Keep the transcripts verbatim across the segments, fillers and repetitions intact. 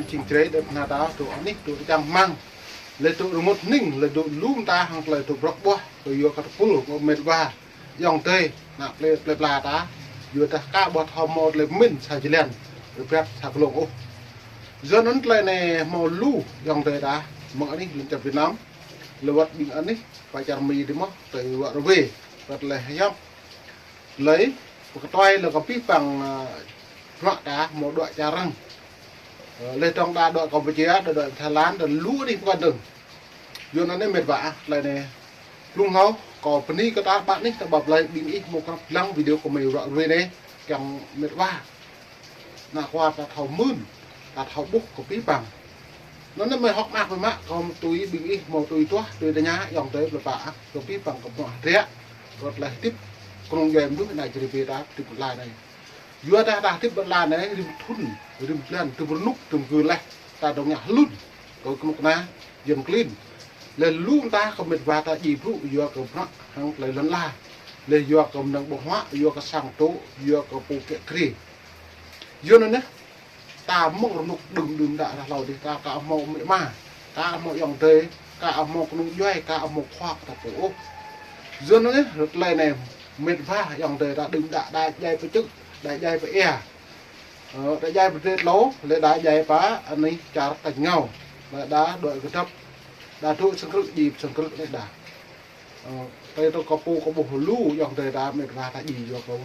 Čing črei đĕp na ta, tŭ anih, tŭ čang hmang. Lĕ tŭ rơngot hning, lĕ tŭ lŭm ta hăng tơlơi tŭ brŏk ƀuah, tŭ yua kơ tơpul kơ met wa. Ayŏng adơi, ană plei, plei pla ta. Yua dah ka ƀuh thâo hmâo tơlơi pơmĭn sa jơlan, rơbat sa glông ôh. Yua anŭn tơlơi anai hmâo lu ayŏng adơi ta, mơ̆ng anih lŏn čar Việt Nam. Lơwăt ƀing anih, pơ čar Mi dih mơ̆, tơlơi wă rơwe, wăt lĕ hiăp. Lĕ, pơkơtuai lĕ kơ pih păng, ơ, bruă ta hmâo đuaĭ čar arăng. Ơ, lĕ tơdang đa đuaĭ Kampuchia, đa đuaĭ Thái Lan, đa lu anih pơkŏn dơ̆ng. Yua anŭn anai met wa ah, tơlơi anai. Blung hlâo, kâo bơni kơ ta ƀă anih, ta ƀă plei ƀing ih hmâo krăp lăng video kơ mơi wă rơwe anai, kiăng met wa. Ană khua ta thâo mưn, ta thâo ƀuh kơ pih păng. Anŭn anai mơi hơ̆k mơak mơ̆ mă, kâo tui ƀing ih hmâo tui tuah, tui tơña, ayŏng adơi plei pla ah, kơ pih păng kơ bruă hơdră, kơ tơlơi hơdip, kơnơ̆ng djuai mơnuih anai čơrĭ pê ta, hơdip ƀơi lŏn anai. Yua dah ta hơdip ƀơi lŏn anai, rĭm thŭn, rĭm blan, rĭm rơnŭk, rĭm gơ̆ laih, ta dŏng ngă hlŭn, kơ kơnuk kơna, yơ̆ng klin. Lĕ lu ta kơ met wa ta djai brŭ, yua kơ bruă hăng tơlơi lŏn ala. Lĕ yua kơ mơnơ̆ng ƀơ̆ng huă, yua kơ sang tŭ, yua kơ pô kiă kriê. Yua anŭn anai, ta mơ̆ng rơnŭk đưm đưm đă ră hlâo dih, ta ka hmâo met wa, ka hmâo ayŏng adơi, ka hmâo kơnung djuai, ka hmâo khua kơ ta pô ôh. Yua anŭn anai, tơlơi anai met wa ayŏng adơi ta đưm đă đa djai pơ čư̆, đa djai pơ ia. Ơ, đa djai pơ dêh tlâo, lĕ đa djai pơ anih čar tač ngao. Lĕ đa đuaĭ kơdŏp, đa dŏ sang krư̆, djai pơ sang krư̆ lĕ đa. Ơ, tơlơi tŭ kơ pô kơ ƀuh lu ayŏng adơi ta met wa ta djai yua kơ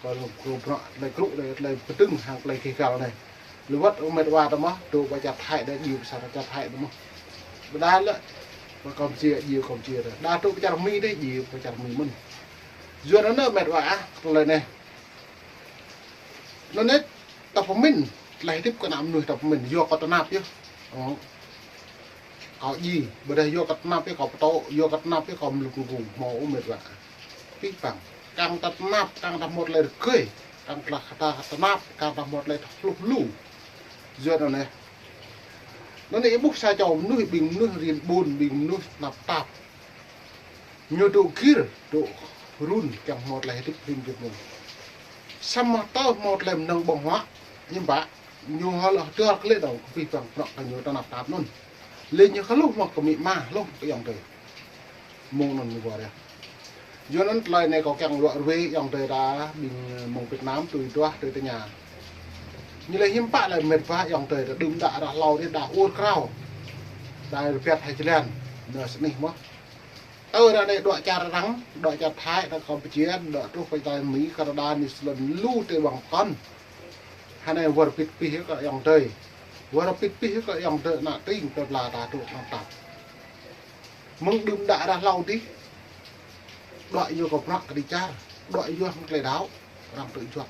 kơ lu kơ bruă tơlơi krŭ, tơlơi, tơlơi pơdơ̆ng hăng tơlơi kih kal anai. Lơwăt ơ met wa ta mơ̆, dŏ pơ čar Thái đa djai pơ sang čar Thái đa mơ̆. Ƀôdah lĕ, pơ Kampuchia, djai Kampuchia đa. Đa dŏ pơ čar Mi đa djai pơ čar Mi mơ̆n. Yua anŭn anai met wa ah, tơlơi anai. Anŭn anai, ta pơmĭn, tơlơi hơdip kơ ană mơnuih ta pơmĭn, yua kơ tơnap yơh. Ơ. Kâo djai, ƀôdah yua kơ tơnap yơh kâo pơtô, yua kơ tơnap yơh kâo mlŭk mlŭk, hmâo ôh met wa. Pih păng, kiăng ta tơnap, kiăng ta hmâo tơlơi rơgơi, kiăng ta, ta tơnap, kiăng ta hmâo tơlơi hluh lu. Yua anŭn anai. Anŭn anai ih ƀuh sa čô mơnuih, ƀing mơnuih rin ƀun, ƀing mơnuih tơnap tap. Ñu dŏ gir, dŏ run, kiăng hmâo tơlơi hơdip rin jơ̆p ñu. Samơ̆ tơl hmâo tơlơi mơnơ̆ng ƀơ̆ng huă, hiư̆m pă, ñu hơlơ̆ tơl kơ lĕ dong, kơ pih păng bruă kơ ñu tơnap tap anŭn. Lĕ ñu hluh mơ̆ kơ amĭ ama, hluh mơ̆ kơ ayŏng adơi. Mơ̆ng anŭn ñu wơr yơh. Yua anŭn tơlơi anai kâo kiăng wă rơwe ayŏng adơi ta, ƀing mơ̆ng Việt Nam, tui tuah, tui tơña. Ñu lĕ hiư̆m pă lĕ met wa ayŏng adơi ta đưm đă ră hlâo dih đa ur krao. Đa rơbat ha jơlan, nao sơnih mơ̆. Tơl ră anai đuaĭ čar arăng, đuaĭ čar Thái, đuaĭ Kampuchia, đuaĭ truh pơ čar Mi, Canada, New Zealand, lu tơlơi ƀơ̆ng pơkŏn. Hơnai wơr bĭt pĭ kơ ayŏng adơi. Wơr bĭt pĭ kơ ayŏng adơi ană tring plei pla ta dŏ tơnap tap. Mơ̆ng đưm đă ră hlâo dih. Đuaĭ yua kơ bruă kơđi čar, đuaĭ yua hăng tơlơi đaŏ, arăng tŭ juăt.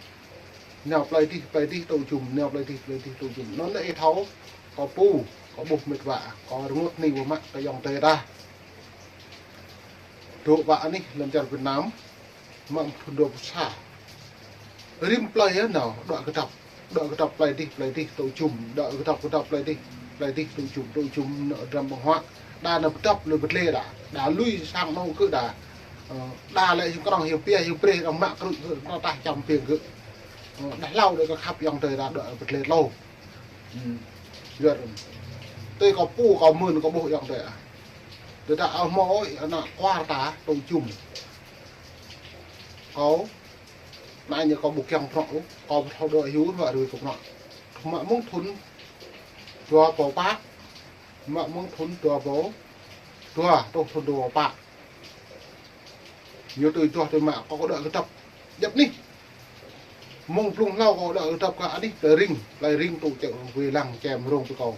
Nao plei dih, plei dih tŭ jum, nao plei dih, plei dih tŭ jum. Anŭn lĕ ih thâo, kâo pô, kâo ƀuh met wa, kâo rơngot hning wơ̆t mă kơ ayŏng adơi ta. Dŏ pơ anih lŏn čar Việt Nam, mă thŭn dua pluh sa. Rĭm plei yơh nao, đuaĭ kơdŏp. Đuaĭ kơdŏp plei dih, plei dih tŭ jum. Đuaĭ kơdŏp, kơdŏp plei dih, plei dih tŭ jum, tŭ jum nao dram ƀơ̆ng huă. Đa nao pơdŏp lui pơdlê đa. Đa lui sang anŏ kơ đa. Ơ, đa lĕ hiư̆m kơnơ̆ng hiư̆m pia hiư̆m brơi, arăng mă krư̆, arăng tah čăm piêng gơ̆. Ơ, đa hlâo đa kơ khăp ayŏng adơi đa đuaĭ pơdlê tlâo. Hm. Yua anŭn. Tui kâo pô kâo mưn kâo ƀuh ayŏng adơi ah. Tơdah ơ hmâo ơi ană kuar ta tŭ jum. Kâo, anai ñu kâo ƀu kiăng bruă ôh, kâo ƀu thâo đuaĭ hyu ruă rui kơ bruă. Mă mơ̆ng thŭn dua rơbâo pă, mă mơ̆ng thŭn dua rơbâo dua, truh thŭn dua rơbâo pă. Ñu tui tuah tui mă kâo đuaĭ kơdŏp. Djăp anih. Mơ̆ng blung hlâo kâo đuaĭ kơdŏp kơ anih plei Ring, plei Ring tŭ čĕ wai lăng čem rông pơ kâo.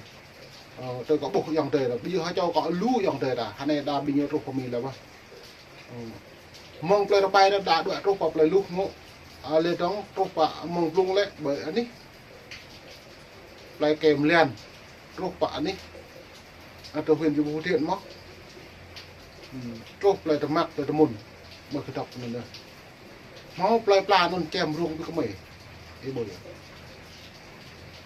Ơ, tui kâo ƀuh ayŏng adơi ta, ƀing ñu hơčâo kâo lu ayŏng adơi ta, hơnai đa ƀing ñu truh pơ Mi lĕ wah. Ơ. Mơ̆ng plei Rơbai ta đa đuaĭ truh pơ plei Luh ngŏ. Ơ, lĕ dong truh pơ mơ̆ng blung lĕ ƀơi anih. Plei Kem Lian, truh pơ anih. Ơ, truh huyện Chư Păh Điện mơ̆. Hm, truh plei Tơmak, plei Tơmun. Mơ̆ kơdŏp anŭn yơh. Hmâo plei pla anŭn čem rông ƀing gơmơi. Ih ƀuh yơh.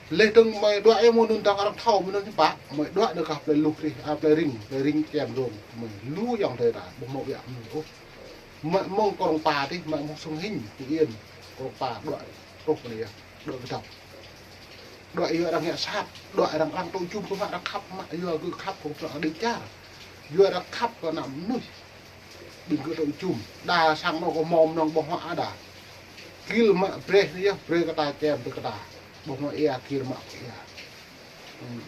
Leh dơ̆ng gơmơi đuaĭ yơh mơ̆ng anŭn dang arăng thâo mơ̆ng anŭn hiư̆m pă. Gơmơi đuaĭ nao kơ plei Luh dih, a, plei Ring, plei Ring čem rông. Gơmơi lu ayŏng adơi ta, ƀu hmâo biă mơ̆n ôh. Mă mơ̆ng Krông Pa dih, mă mơ̆ng Sông Hinh, Phú Yên, Krông Pa đuaĭ, truh pơ anai yơh, đuaĭ kơdŏp. Đuaĭ yua arăng ngă sat, đuaĭ arăng, arăng tŭ jum kơ mă, arăng khăp mă, yua kơ khăp kơ prăk đĭ čar. Yua arăng khăp kơ ană mơnuih. Ƀing gơ̆ tŭ jum. Đa sang anŏ kơ mơ̆ng mơnơ̆ng ƀơ̆ng huă đa. Gil mă brơi anai yơh, brơi kơ ta čem brơi kơ ta. Ƀơ̆ng huă ia, gil mă ia.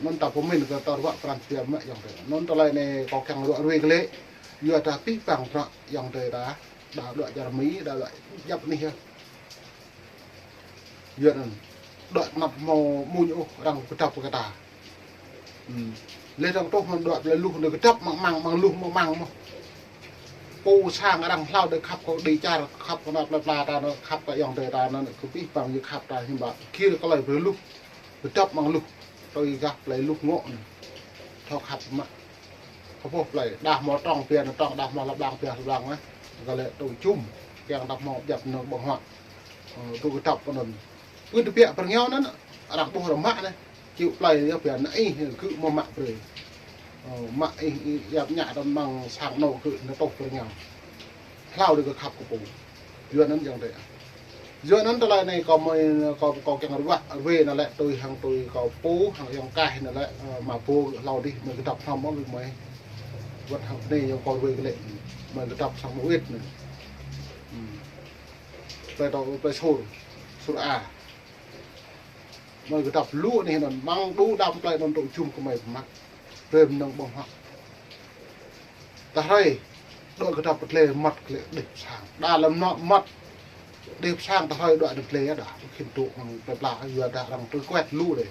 Anŭn ta pơmĭn kơ ta ruă pran jua mă ayŏng adơi. Anŭn tơlơi anai kâo kiăng ruă ruai glaĭ. Yua ta pĭ păng prăk ayŏng adơi ta. Đa đuaĭ čar Mi, đa đuaĭ djăp anih yơh. Yua anŭn, đuaĭ tơnap hmâo mơnuih ôh, arăng kơdŏp kơ ta. Leh arăng truh mơ̆n đuaĭ plei luh anai kơdŏp mơ̆ng mơ̆ng, mơ̆ng luh mơ̆ng mơ̆ng mơ̆n. Pô sang arăng hlâo đơi khăp kơ đĭ čar, khăp kơ ană plei pla ta anai, khăp kơ ayŏng adơi ta anai, kơ pĭ păng yua khăp ta hiư̆m pă. Gir kơ plei luh, kơdŏp mơ̆ng luh, tui gah plei luh ngŏ anai. Thâo khăp mă. Kơ pô plei, đah hmâo trong pia anai trong, đah hmâo lăp blang pia lăp blang anai. Kơ lĕ tŭ jum, kiăng đah hmâo djăp anai ƀơ̆ng huă. Ơ, tŭ kơdŏp anŭn. Pưn tơbiă pơrơngiao anŭn, arăng ƀuh arăng mă anai. Čih plei yơh pia anai ih, gơ̆ mơ̆ mă brơi. Ơ, mă ih, ih, yap ñă tơm mơ̆ng sang anŏ gơ̆ anai tŭ pơrơngiao. Hlâo đơi kơ khăp kơ pô. Yua anŭn ayŏng adơi. Yua anŭn tơlơi anai kâo mơi, kâo, kâo kiăng ruă ruai anai lĕ tui hăng tui kâo pô, hăng ayŏng kaih anai lĕ, ơ, mă pô hlâo dih mơi kơdŏp hnam mơ̆ mơi. Wơ̆t hăng anai ayŏng kâo ruai glaĭ, mơi kơdŏp sang mơwĭt anai. Plei tŏ, plei sur, sur a. Mơi kơdŏp lu anai anŭn, mơ̆ng đu đam plei anŭn tŭ jum kơ mơi pơmă. Brơi mơnơ̆ng ƀơ̆ng huă. Ta hrơi, đuaĭ kơdŏp pơtlĕ măt glaĭ đĭ sang. Đa lăm anŏ măt. Đĭ sang ta hrơi đuaĭ anŭn pơtlĕ đa. Khĭn tŭ mơ̆ng plei pla yua đa arăng tui kuet lu đơi.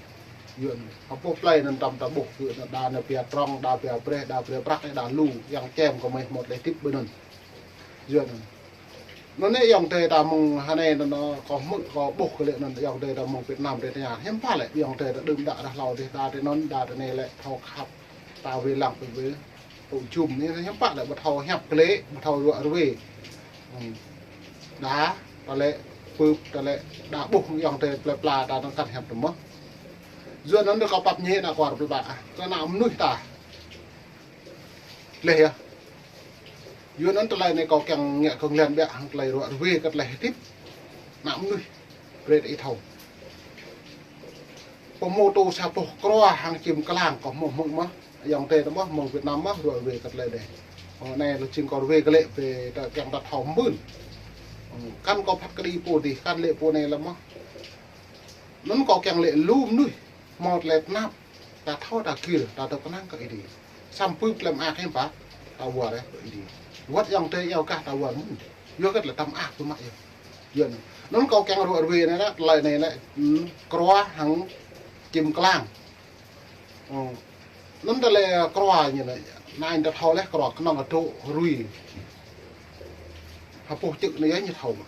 Yua anŭn. Hơpô plei anŭn tơm ta ƀuh kơ anŭn đa anai pia trong, đa pia brơi, đa pia prăk, đa lu. Yang čem kơ mơi hmâo tơlơi tip ƀơi anŭn. Yua anŭn. Anŭn anai ayŏng adơi ta mơ̆ng hơnai anŭn kâo hmư̆ kâo ƀuh kơ lĕ anŭn ayŏng adơi ta mơ̆ng Việt Nam adih tơña. Hiư̆m pă lĕ ayŏng adơi ta đưm đă đah hlâo dih đa tơ anŭn đa tơ anai lĕ thâo khăp ta wai lăng pơ wai tŭ jum anai hiư̆m pă lĕ ƀu thâo hiăp glaĭ, ƀu thâo ruă ruai. Đa, ta lĕ pưp, ta lĕ đa ƀuh ayŏng adơi plei pla ta anŭn kăn hiăp tơ mơ̆. Yua anŭn kâo pap ñe ană kuar plei pla, kơ ană mơnuih ta. Leh yơh. Yua anŭn tơlơi anai kâo kiăng ngă kơ nglen ƀiă hăng tơlơi ruă ruai kơ tơlơi hơdip. Ană mơnuih. Brơi ta ih thâo. Pơmô tô sa boh krua hăng čim klang kâo hmâo hmư̆ mơ̆. Ayŏng adơi ta mơ̆, mơ̆ng Việt Nam mơ̆, ruă ruai kơ tơlơi anai. Ơ, anai lĕ jing kâo ruai glaĭ brơi ta kiăng ta thâo mơ̆n. Ơ, kăn kâo phat kơđi pô dih, kăn lĕ pô anai lăm mơ̆. Anŭn kâo kiăng lĕ lu mơnuih. Hmâo tơlơi tơnap. Ta thâo ta gir, ta tŭ kơnang kơ Ơi Adai. Samơ̆ pơplĕ mơak hiư̆m pă, ta wơr rai kơ Ơi Adai. Wơ̆t ayŏng adơi iâu kah ta wơr mơ̆n. Yua kơ tơlơi tăm ak pơmă yơh. Yua anŭn. Anŭn kâo kiăng ruă ruai anai, tơlơi anai lĕ, hm, krua hăng čim klang. Ơ. Anŭn tơlơi krua ñu lĕ, anai ta thâo leh krua kơnơ̆ng adô̆ ruai. Hơpô čư̆ anai yơh ñu thâo mơ̆.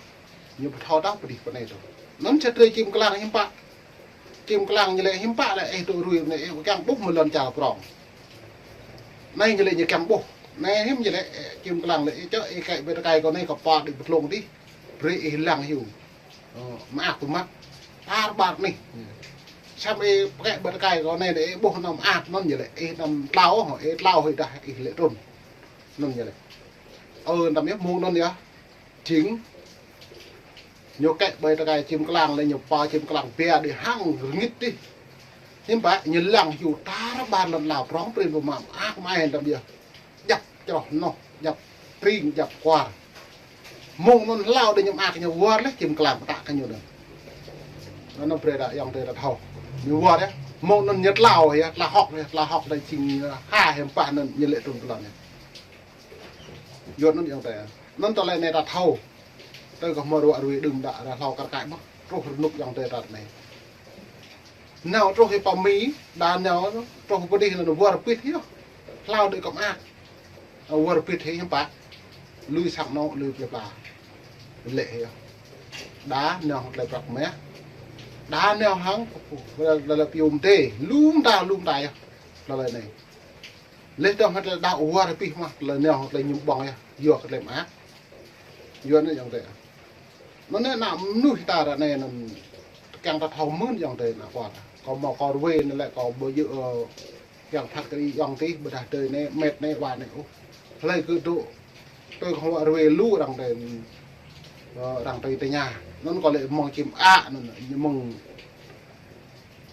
Ñu ƀu thâo tah pơ dih pơ anai tơ. Anŭn sa drơi čim klang hiư̆m pă. Čim klang ñu lĕ hiư̆m pă lĕ ih tŭ ruai anai ih kiăng ƀuh mơ̆ lŏn čar prong. Anai ñu lĕ ñu kiăng ƀuh. Anai hiư̆m ñu lĕ, ơ, čim klang lĕ ih čơ̆ ih kĕ ƀơi tơkai kâo anai kâo pă đĭ pơtlông dih. Brơi ih lăng hyu. Ơ, mơak tơmăt. Tar ƀar anai. Samơ̆ ih kĕ ƀơi tơkai kâo anai lĕ ih ƀuh anăm mơak anŭn ñu lĕ ih anăm tlao hŏ, ih tlao hĭ đah ih lĕ trŭn. Anŭn ñu lĕ. Ơ, anăm yơh mơ̆ng anŭn yơh. Jing. Ñu kĕ ƀơi tơkai čim klang lĕ ñu pă čim klang pia đĭ hăng rơngit dih. Hiư̆m pă ñu lăng hyu tar ƀar lŏn ala prong prin pơmă mơak mơai anăm yơh. Djăp čroh noh, djăp tring, djăp kuar. Mơ̆ng anŭn hlâo đĭ ñu mơak ñu wơr leh čim klang pơtă kơ ñu đơ̆ng. Anŭn brơi đa ayŏng adơi ta thâo. Ñu wơr yơh. Mơ̆ng anŭn ñu tlao yơh, tlao hŏk yơh, tlao hŏk đa jing ha hiư̆m pă anŭn ñu lĕ trŭn kơ lŏn yơh. Yua anŭn ayŏng adơi. Anŭn tơlơi anai ta thâo. Tơ kâo hmâo ruă ruai đưm đă đa hlâo kar kaĭ mơ̆. Truh rơnŭk ayŏng adơi ta anai. Nao truh hĭ pơ Mi, đa nao truh pơ dih lĕ wơr pĭt hĭ yơh. Hlâo đĭ kơ mơak. Wơr pĭt hĭ hiư̆m pă. Lui sang anŏ, lui plei pla. Lĕ hĭ yơh. Đa nao hăng tơlơi prăk meh. Đa nao hăng, lĕ, lĕ pium tê. Lŭm ta, lŭm ta yơh. Tơlơi anai. Leh dơ̆ng hơt lĕ đa wơr pĭt mơ̆, tơlơi nao hŏ tơlơi ñum ƀơ̆ng yơh, yua kơ tơlơi mơak. Yua anŭn ayŏng adơi. Anŭn anai ană mơnuih ta ră anai anŭn kiăng ta thâo mơ̆n ayŏng adơi ană kuar. Kâo hmâo kâo ruai anai lĕ kâo ƀu djơ̆, ơ, kiăng phat kơđi ayŏng adơi ƀôdah adơi anai, met anai, wa anai ôh. Hlơi kơ dŏ, tui kâo ruai lu arăng adơi, ơ, arăng adơi tơña. Anŭn kâo lĕ mơ̆ng čim a anŭn, ñu mơ̆ng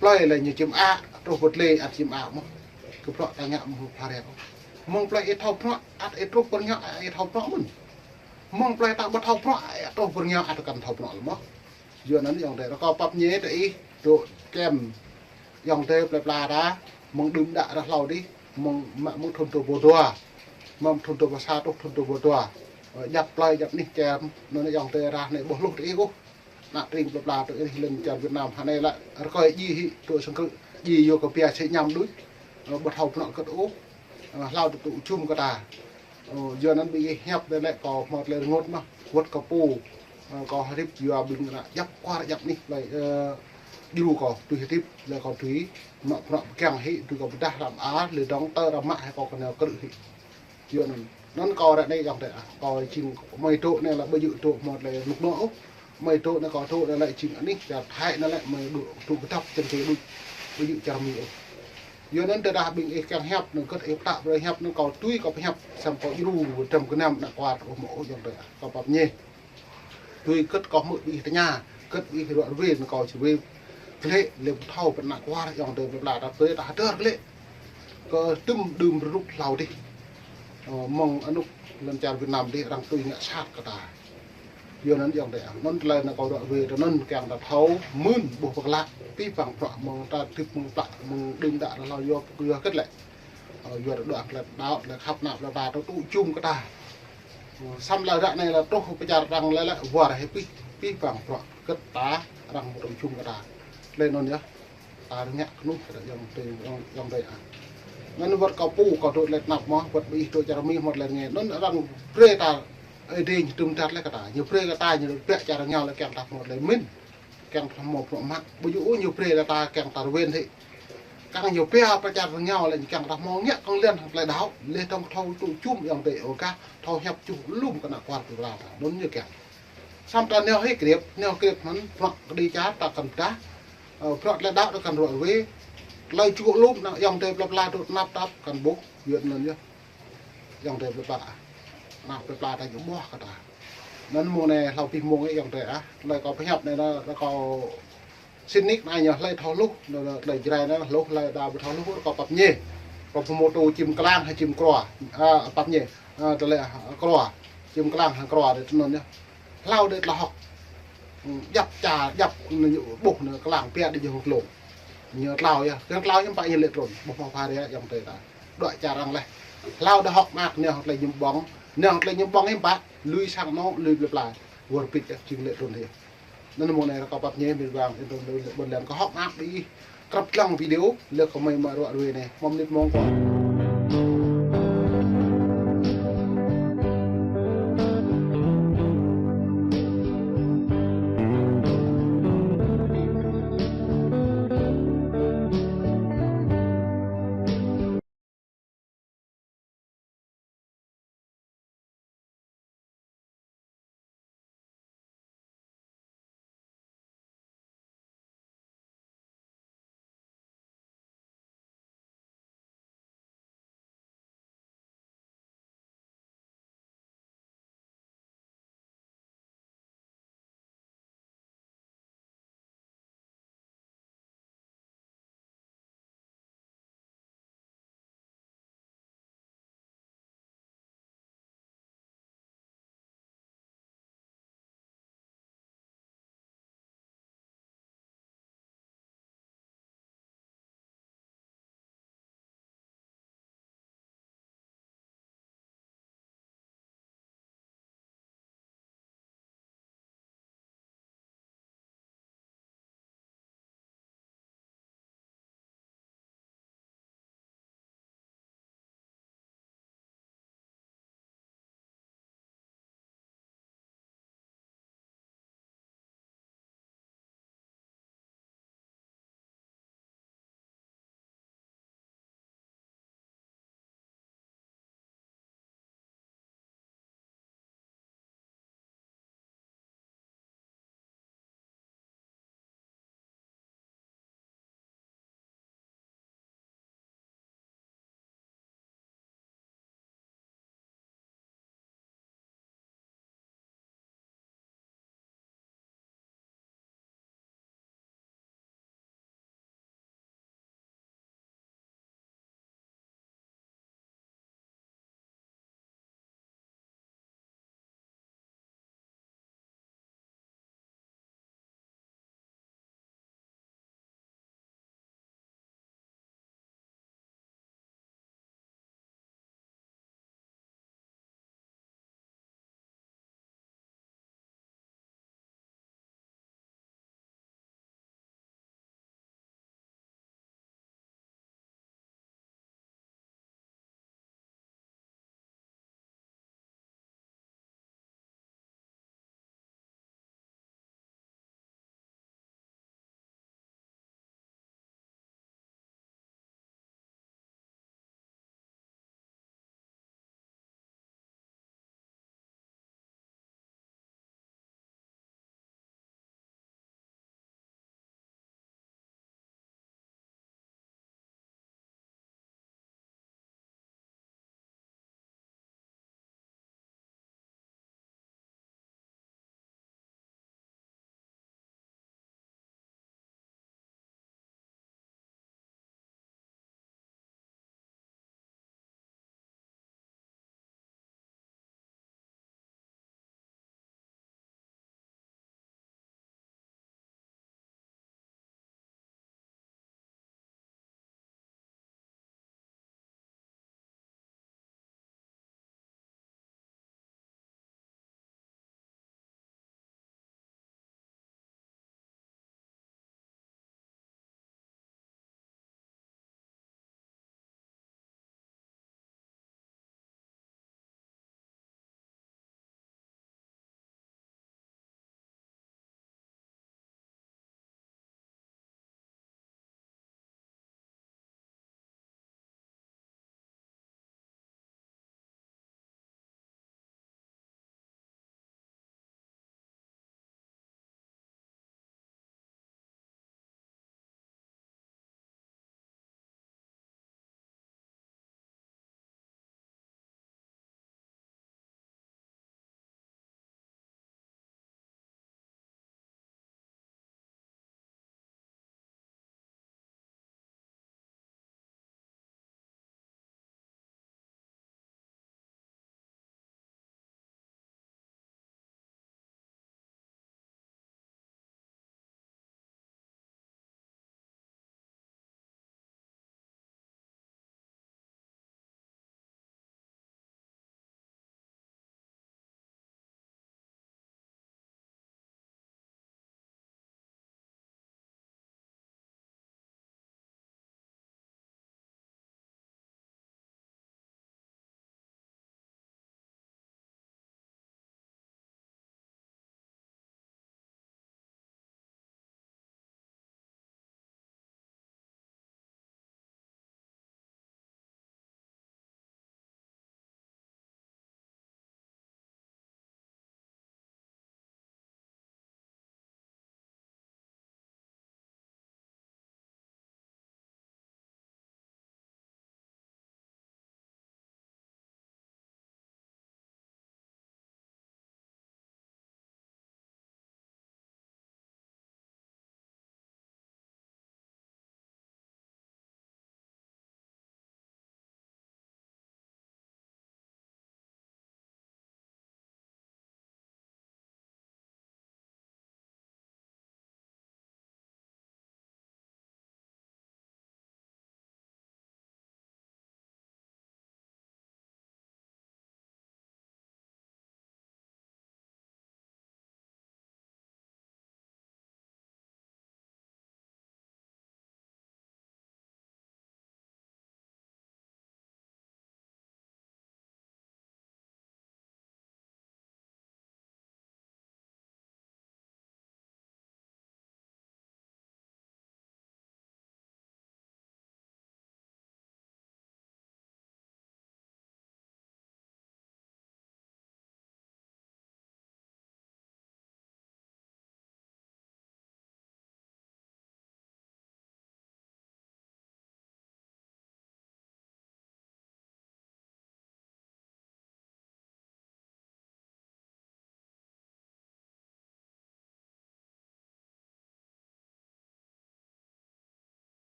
Plơi lĕ ñu čim a, truh pơ tlê ăt čim a mơ̆n. Kơ prŏ ta ngă mơ̆n pha rĕt. Mơ̆ng plơi ih thâo prŏ, ăt ih truh pơ ñu, ih thâo prŏ mơ̆n. Mơ̆ng plơi ta ƀu thâo prŏ, ih truh pơ ñu, ăt kăn thâo prŏ lĕ mơ̆n. Yua anŭn ayŏng adơi, rơkâo pap ñe tơ ih, dŏ kem ayŏng adơi plơi pla ta, mơ̆ng đưm đă ră hlâo dih, mơ̆ng mă mơ̆ng thŭn dua ƀâo dua. Mơ̆ng thŭn dua ƀâo sa truh thŭn dua ƀâo dua. Ơ, djăp plơi djăp anih kem, anŭn ayŏng adơi ră anai ƀuh hluh tơ ih ôh. Ană tring plơi pla tơ ih lŏn čar Việt Nam hă anai lĕ, rơkơi djai hĭ, dŏ sang krư̆, djai yua kơ pia sĕ ñăm đôč. Ơ, ƀu thâo prŏ kơt ôh. Ơ, hlâo tơ tŭ čum kơ ta. Ơ, yua anŭn ƀing ih hiăp anai lĕ kâo hmâo tơlơi rơngot mơ̆n, wơ̆t kơ pô. Ơ, kâo hơdip yua ƀing ană djăp kwar djăp anih plơi, ơ, djru kâo tui hơdip, lĕ kâo tui mă prŏ pơkiăng hĭ, tui kâo pơdah răm a, lĕ dŏng tơ răm mă hĭ kâo kơnơ̆ng krư̆ hĭ. Yua anŭn, anŭn kâo ră anai ayŏng adơi ah, kâo jing mơi dŏ anai lĕ ƀu djơ̆ dŏ hmâo tơlơi rơnŭk rơnua ôh. Mơi dŏ anai kâo dŏ anai lĕ jing anih čar Thái anai lĕ mơi dŏ tŭ kơdăp čem čem đôč, ƀu djơ̆ čar Mi ôh. Yua anŭn tơdah ƀing ih kiăng hiăp anŭn kơt ih pơtă brơi hiăp anŭn kâo tui kâo pơhiăp samơ̆ kâo djru dram gơnam ană kwar ôh mơ̆ ôh ayŏng adơi ah, kâo pap ñe. Tui kơt kâo hmư̆ ƀing ih tơña, kơt ƀing ih ruă ruê anŭn kâo či ruê glaĭ lĕ ƀu thâo pơ ană kwar ayŏng adơi plơi pla ta brơi ta hơdơr glaĭ. Kơ tŭm đưm rơnŭk hlâo dih. Ơ, mơ̆ng anŭn lŏn čar Việt Nam dih arăng tui ngă sat kơ ta. Yua anŭn ayŏng adơi ah, anŭn tơlơi anŭn kâo ruă ruê tơ anŭn kiăng ta thâo mưn ƀuh pơklă, pih păng prŏ mơ̆ng ta hơdip mơ̆ng plă mơ̆ng đưm đă ră hlâo yua, yua kơt lĕ. Ơ, yua tơdruă tơlơi đaŏ, tơlơi khăp ană plơi pla tơ tŭ čum kơ ta. Ơ, samơ̆ lĕ ră anai lĕ truh pơ čar arăng lĕ lĕ wơr hĭ pih, pih păng prŏ kơt ta arăng ƀu tŭ čum kơ ta. Tơlơi anŭn yơh. Ta rơngiă kơnuih kơ ta ayŏng adơi, ayŏng, ayŏng adơi ah. Anŭn wơ̆t kâo pô kâo dŏ tơlơi tơnap mơ̆n, wơ̆t ƀing ih dŏ čar Mi hmâo tơlơi rơngiă. Anŭn arăng brơi ta, ơi adơi ñu tŭm dat lĕ kơ ta. Ñu brơi kơ ta ñu pĕ čar rơngiao lĕ kiăng ta hmâo tơlơi mĭn. Kiăng ta hmâo prŏ mă. Ƀu djơ̆ ôh ñu brơi lĕ ta kiăng ta rơwen hĭ. Kiăng ñu pĕ pơ čar rơngiao lĕ kiăng ta hmâo ngă kơnglian hăng tơlơi đaŏ. Lĕ dŏng thâo tŭ čum ayŏng adơi ôh kah, thâo hiăp čuh lŏm kơ ană kwar plơi pla ta. Anŭn ñu kiăng. Samơ̆ ta nao hĭ krep, nao krep mơ̆n, prŏ kơđi čar ta kăn pơdah, ơ, prŏ tơlơi đaŏ ta kăn ruă ruê, tơlơi čuh lŏm ană ayŏng adơi plơi pla dŏ tơnap tap kăn ƀuh, yua anŭn yơh. Ayŏng adơi plơi pla, ană plơi pla ta ñu ƀuh kơ ta. Anŭn mơ̆ng anai hlâo pih mông ayŏng adơi ah, tơlơi kâo pơhiăp anai anŭn, anŭn kâo Sĭt nik anai ñu hlơi thâo hluh, tơlơi Jrai anai hluh, hlơi đa ƀu thâo hluh, rơkâo pap ñe. Kâo pơmôtô čim klang hă čim krua. A, pap ñe. A, tơlơi, a, krua. Čim klang hă krua dih tơnŭn yơh. Hlâo dih tơlơi hŏk. Ư, djăp ča, djăp ñu ƀuh ñu klang pia dih jơhung tlông. Ñu tlao yơh. Kơ tlao ñu pă ñu lĕ trŭn. Ƀuh mơ̆ pha ria ayŏng adơi ta. Dŏ čar arăng leh. Hlâo dih hŏk mơak ñu tơlơi ñu ƀơ̆ng. Ñu tơlơi ñu ƀơ̆ng ñu pă. Lui sang anŏ, lui plơi pla. Wơr bĭt yơh, jing lĕ trŭn yơh. Anŭn mơ̆ng anai rơkâo pap ñe mĭt wa, ih tŭ lĕ ƀôn lan kơ hŏk mơak ƀing ih. Krăp lăng video, lĕ kơ mơi mă ruă ruê anai. Mơ̆ng mơnit mơ̆ng kơ.